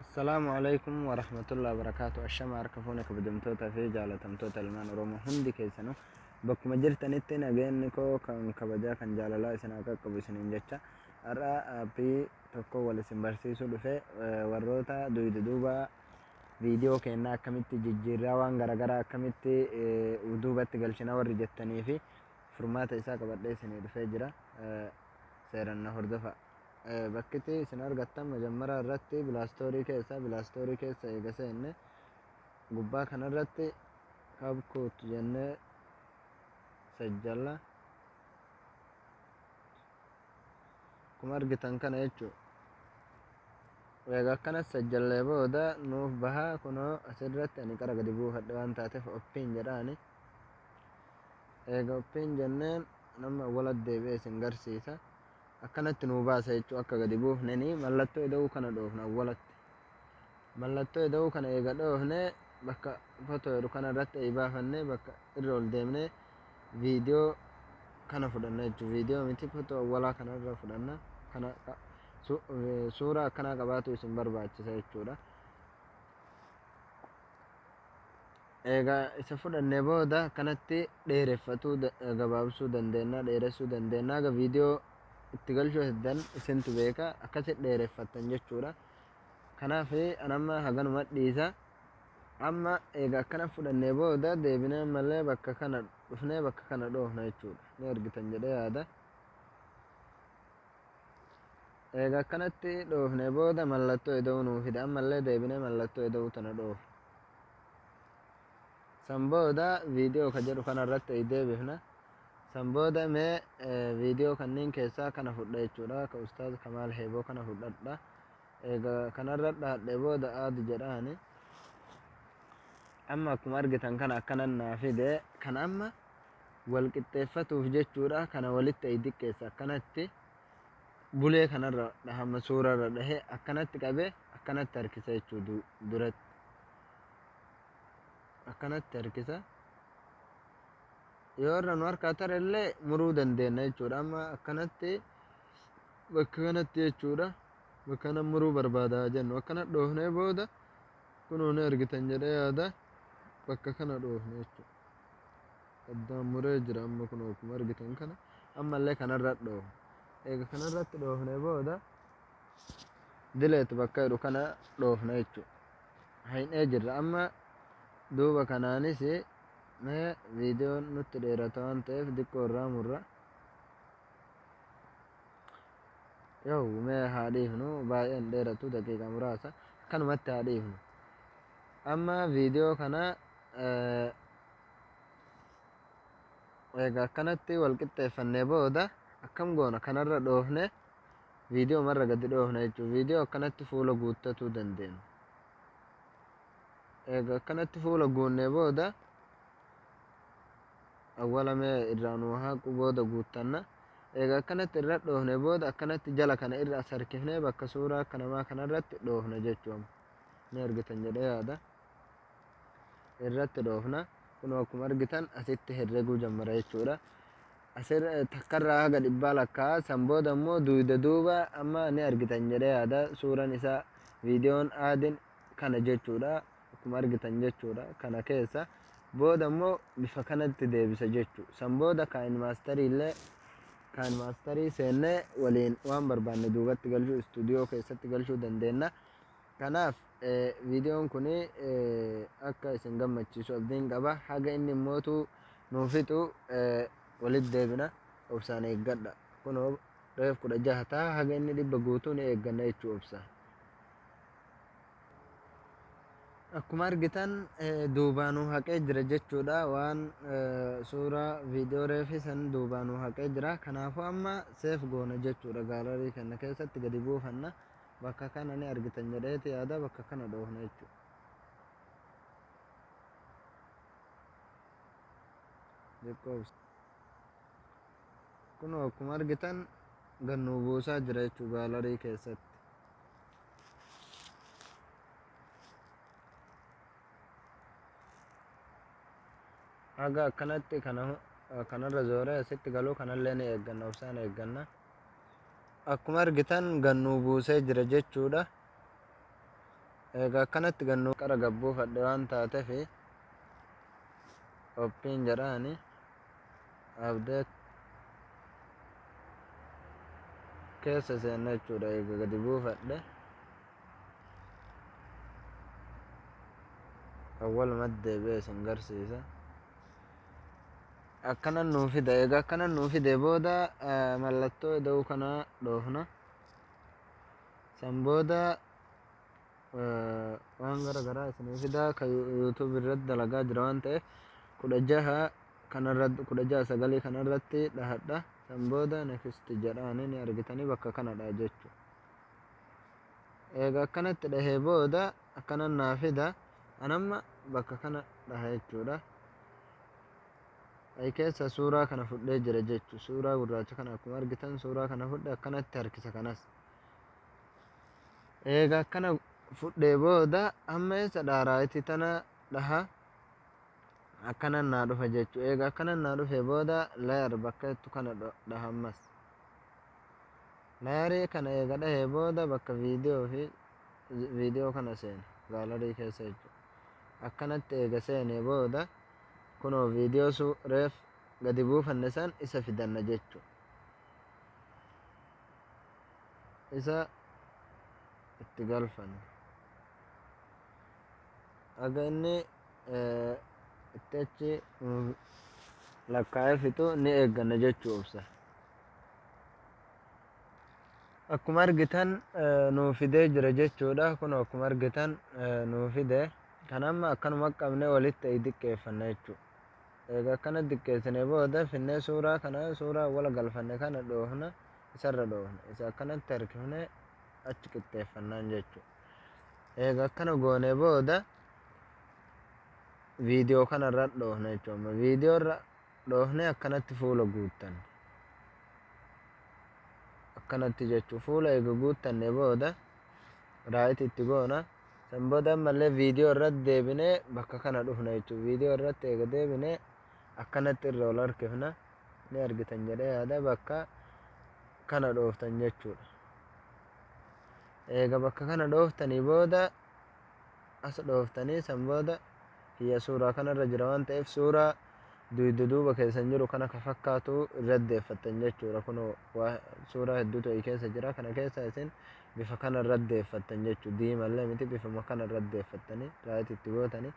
Assalaamu alaikum warahmatullahi wabarakaatu. Ashama harka fuune kabajamtoota fi jaalatamtoota ilmaan Oromoo hundi keessanuu bakkuma jirtanitti nageenyi koo kan kabajaa kan jaalalaa isin haa qaqqabu isiniin jecha har'a aappii tokko wal isin barsiisuu dhufe warroota duyda duuba viidiyoo keenna akkamitti jijjiirraa waan garaagaraa akkamitti duubatti galchina warri jettanii fi furmaata isaa qabadhee isinii dhufee jira. Seeraan na hordofa. Bakkiti isin argattan majammara irratti Play Store keessa Play Store keessa eega seenne gubbaa kanarratti CapCut jennee sajjalla. Akkuma argitan kana jechuudha. Egaa akkana sajjallee booda nuuf bahaa kunoo asirratti ani qara gadi buufadhe waan taateef open jedhaani. Egaa open jenneen nama wala deebi'ee isin garsiisa. Akkanatti nuu baasa jechuu akka gadi buufneni mallattoo ida'uu kana dhoofna awwalatti. Mallattoo ida'uu kana eega dhoofne bakka fotoo jedhu kana irratti eegi baafannee bakka irra ol deemnee viidiyoo kana fudhanna jechuudha. Viidiyoo miti fotoo awwalaa kana irra fudhanna. Kana suuraa akkanaa qabaatu isin barbaachisa jechuudha. Egaa isa fudhannee booda akkanatti dheereffatuu gabaabsuu dandeenya, dheeressuu dandeenya. Egaa viidiyoo itti galchuu heddan isintu beeka akkasitti dheereffattan jechuudha. Kanaaf anamma haganuma dhiisa. Amma egaa akkana fudhannee booda deebinee ammallee bakka kana dhufnee bakka kana dhoofna jechuudha. Ni argitan jedhee yaada. Egaa akkanatti dhoofnee booda mallattoo ida'uu nuu fida. Ammallee deebinee mallattoo ida'uu tana dhoofna. San booda viidiyoo ka jedhu kanarratti deebifna. San booda mee viidiyoo kanneen keessaa kana fudha jechuudha. Ka Ustaaz Kamaal Heeboo kana fudhadha. Egaa kanarra dhaadhe booda add jedhaani. Amma akkuma argitan kana akkanan naa fide. Kan amma wal qixxeeffatuuf jechuudha. Kana walitti xiqqeessa akkanatti bulee kanarra dhahama suurarra dhahee akkanatti qabee akkanatti harkisa jechuudha duratti. Akkanatti harkisa. Yoo irra nu harkaa tare illee muruu dandeenya jechuudha. Amma akkanatti bakka kanatti jechuudha. Bakka kana muruu barbaadaa jennu akkana dhoofnee booda kunoo ni argitan jedhee yaada. Bakka kana dhoofne jechuudha. Addaan muree jira amma kunoo akkuma argitan kana ammallee kanarra dhoofne. Egaa kanarratti dhoofnee booda delete bakka jedhu kana dhoofna jechuudha. Haynee jirra amma duuba kanaanis mee viidiyoon nutti dheerata waan ta'eef diqqoo irraa murra. Yoo mee haa dhiifnu baay'een dheeratu daqiiqa muraasa akkanumatti haa dhiifnu. Amma viidiyoo kana egaa akkanatti wal qixxeeffannee booda akkam goona kanarra dhoofne viidiyoo marra gadi dhoofna jechuudha. Viidiyoo akkanatti fuula guuttatuu dandeenya. Egaa akkanatti fuula guunnee booda awwala mee irraa nuu haqu booda guuttanna. Egaa akkanatti irra dhoofne booda akkanatti jala kana irra as harkifnee bakka suuraa akka namaa kanarratti dhoofna jechuudha. Ni argitan jedhee yaada. Irratti dhoofna. Kunoo akkuma argitan asitti herreguu jammara jechuudha. Asirra takkarraa haga dhibbaa lakkaa san booda immoo duyda duuba amma ni argitan jedhee yaada. Suuraan isaa viidiyoon aadiin kana jechuudha. Akkuma argitan jechuudha. Kana keessa booda immoo bifa kanatti deebisa jechuudha. San booda KineMasterii illee KineMasterii seennee waliin waan barbaanne duubatti galchuu istuudiyoo keessatti galchuu dandeenya. Kanaaf viidiyoon kun akka isin gammachiisu abdiin qaba. Haga inni immootu nuu fixu walitti deebina obsaan eeggadha. Kunoo reef 16 ta'a haga inni 100 guutuu ni eegganna jechuu obsaan. Akkuma argitan duubaanuu haqee jira jechuudha. Waan suuraa viidiyoo reefi san duubaanuu haqee jira. Kanaafuu amma save goona jechuudha. Gallery kana keessatti gadi buufanna. Bakka kana ni argitan jedheeti yaada bakka kana dhoofna jechuudha. Kunoo akkuma argitan gannuu buusaa jira jechuudha gallery keessatti. Haga akkanatti kana kanarra zooree asitti galuu kanallee ni eegganna, obsaan eegganna. Akkuma argitan gannuu buusee jira jechuudha. Egaa akkanatti gannuu qara gabbuufadhe waan taateef qophiin jedhaani abdee keessa seenna jechuudha. Egaa gadi buufadhe awwalumatti deebi'ee isin garsiisa. Akkanan nuu fida. Egaa akkanan nuu fide booda mallattoo ida'uu kana dhoofna. San booda waan gara garaa isinii fida. Ka YouTube irratti dalagaa jira waan ta'eef 16 kanarratti, 16:9 kanarratti dhahadha. San booda next jedhaani, ni argitanii, bakka kanadha jechuudha. Egaa akkanatti dhahee booda akkanan naa fida. Anamma bakka kana dhaha jechuudha. Ai keessa suuraa kana fudhee jira jechuudha. Suuraa gurraacha kana akkuma argitan suuraa kana fudhe, akkanatti harkisa kanas. Egaa akkana fudhee booda amma eessa dhaha? Right tana dhaha. Akkanan naa dhufa jechuudha. Egaa akkanan naa dhufe booda layer bakka jettu kana dhaha ammas. Layerii kana eega dhahee booda bakka viidiyoo fi viidiyoo kana seena, gallery keessa jechuudha. Akkanatti eega seenee booda kunoo viidiyoo su reef gadi buufanne san isa fidanna jechuudha. Isa itti galfanna. Aga inni itti achi lakkaa'ee fixu ni eegganna jechuu, obsa. Akkuma argitan nuu fidee jira jechuudha. Kun akkuma argitan nuu fide. Kan amma akkanuma qabnee walitti xiqqeeffanna jechuudha. Egaa akkana xiqqeessine booda finnee suuraa kana, suuraa wala galfanne kana dhoofna, isarra dhoofna. Isa akkanatti harkifnee achi qixxeeffannaan jechuudha. Egaa akkana goone booda viidiyoo kanarra dhoofna jechuudha. Viidiyoo irra dhoofnee akkanatti fuula guuttan. Akkanatti jechuudha. Fuula eega guuttanne booda right itti goona. San booda ammallee viidiyoo irratti deebinee bakka kana dhufna jechuudha. Viidiyoo irratti eega deebinee akkanatti irra ol harkifna. Ni argitan jedhee yaada, bakka kana dhooftan jechuudha. Eega bakka kana dhooftanii booda as dhooftanii, san booda kiyya suuraa kanarra jira waan ta'eef suuraa duyda duuba keessan jiru kana ka fakkaatu irratti deeffattan jechuudha. Kun suuraa hedduutu keessa jira. Kana keessa isin bifa kana irratti deeffattan jechuudha. Diimallee miti, bifuma kana irratti deeffattanii right itti gootanii,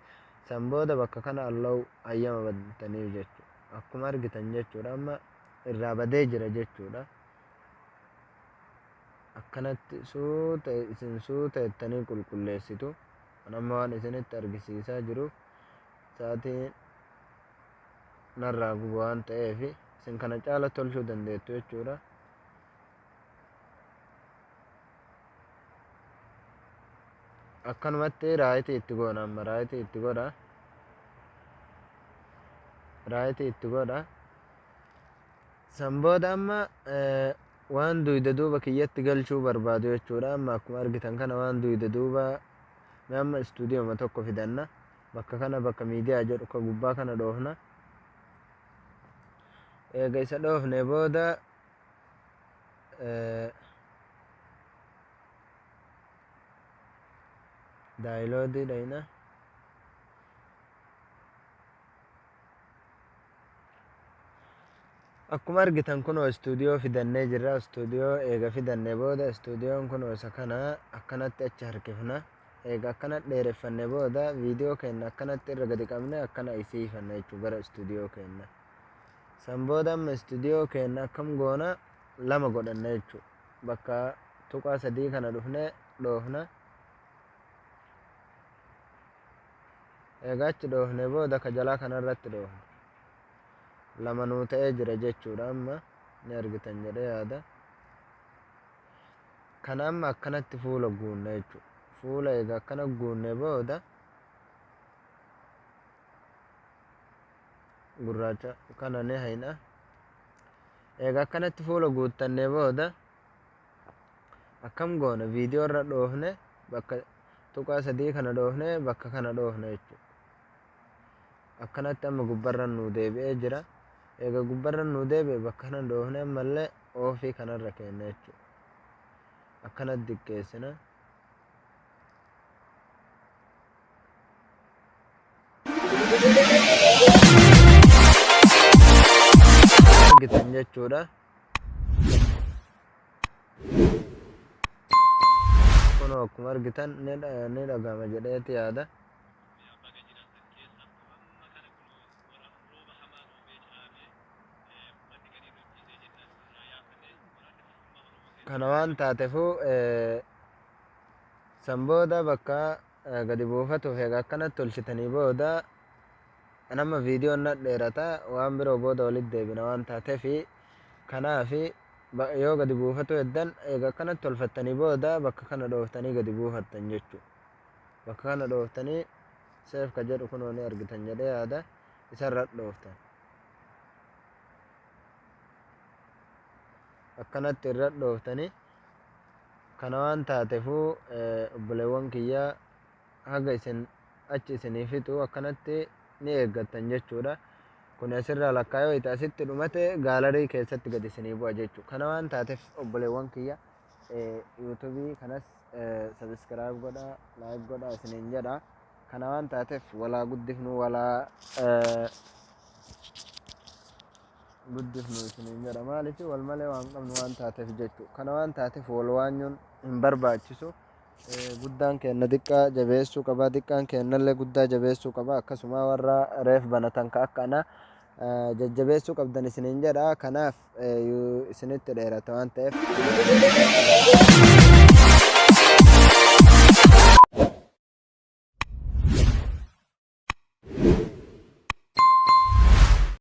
san booda bakka kana allow hayyama bantaniif jechuudha. Akkuma argitan jechuudha, amma irraa badee jira jechuudha. Akkanatti suuta isin suuta jettanii qulqulleessitu. Kan amma waan isinitti argisiisaa jiruuf sa'aatiin narraa gubu waan ta'eef isin kana caala tolchuu dandeettu jechuudha. Akkanumatti right itti goona. Amma right itti godha. Right itti godha. San booda amma waan duyda duuba kiyyatti galchuu barbaadu jechuudha. Amma akkuma argitan kana waan duyda duuba amma istuudiyooma tokko fidanna. Bakka kana, bakka miidiyaa jedhu ka gubbaa kana dhoofna. Eega isa dhoofne booda download dhayna. Akkuma argitan kunoo istuudiyoo fidannee jirra. Istuudiyoo eega fidannee booda istuudiyoon kunoo isa kana akkanatti achi harkifna. Eega akkana dheereffanne booda viidiyoo keenya akkanatti irra gadi qabne akkana isiifanna jechuudha gara istuudiyoo keenya. San booda amma istuudiyoo keenya akkam goona? Lama godhanna jechuudha. Bakka tuqaa sadii kana dhufnee dhoofna. Egaa achi dhoofne booda ka jalaa kanarratti dhoofna. Lama nuu ta'ee jira jechuudha. Amma ni argitan jedhee yaada. Kana amma akkanatti fuula guunna jechuudha. Fuula egaa akkana guunne booda gurraacha kana ni hayna. Egaa akkanatti fuula guuttannee booda akkam goona? Viidiyoo irra dhoofne, bakka tuqaa sadii kana dhoofne, bakka kana dhoofne jechuudha. Akkanatti amma gubbarra nuu deebi'ee jira. Eega gubbarra nuu deebi'e, bakka kana dhoofne ammallee off kanarra kenna jechuudha. Akkanatti diqqeessina. Argitan jechuudha. Kunoo akkuma argitan ni dhagama jedheeti yaada. Baga jiraattan. Keessattuu amma kana kunoo rooba hamaa roobee caamee manni gadi nutti jennaan irraa yaafannee Waraanni Bilisummaa Oromoo keessa Kana waan taateefuu, san booda bakka gadi buufatuuf egaa akkanatti tolchitanii booda, nama viidiyoon na dheerata, waan biroo booda walitti deebina waan taateefi. Kanaafi yoo gadi buufatu heddan, egaa akkanatti tolfattanii booda bakka kana dhooftanii gadi buufattan jechuudha. Bakka kana dhooftanii save ka jedhu kunoo ni argitan jedhee yaada, isarra dhooftan. Akkanatti irra dhooftanii. Kana waan taateefuu, obboleewwan kiyyaa, haga isin achi isinii fixu akkanatti ni eeggattan jechuudha. Kun asirraa lakkaayoo ita asitti dhumate gallery keessatti gadi isinii bu'a jechuudha. Kana waan taateef, obboleewwan kiyya, YouTube kanas subscribe godhaa, like godhaa isiniin jedha. Kana waan taateef walaa guddifnu, walaa guddifnu isiniin jedha. Maaliif? Wal malee waan qabnu waan taateef jechuudha. Kana waan taateef wal waanyuun hin barbaachisu. Guddaan keenya xiqqaa jabeessuu qaba, xiqqaan keenyallee guddaa jabeessuu qaba. Akkasuma warra reef banatan ka akka ana jajjabeessuu qabdan isiniin jedha. Kanaaf isinitti dheerata waan ta'eef.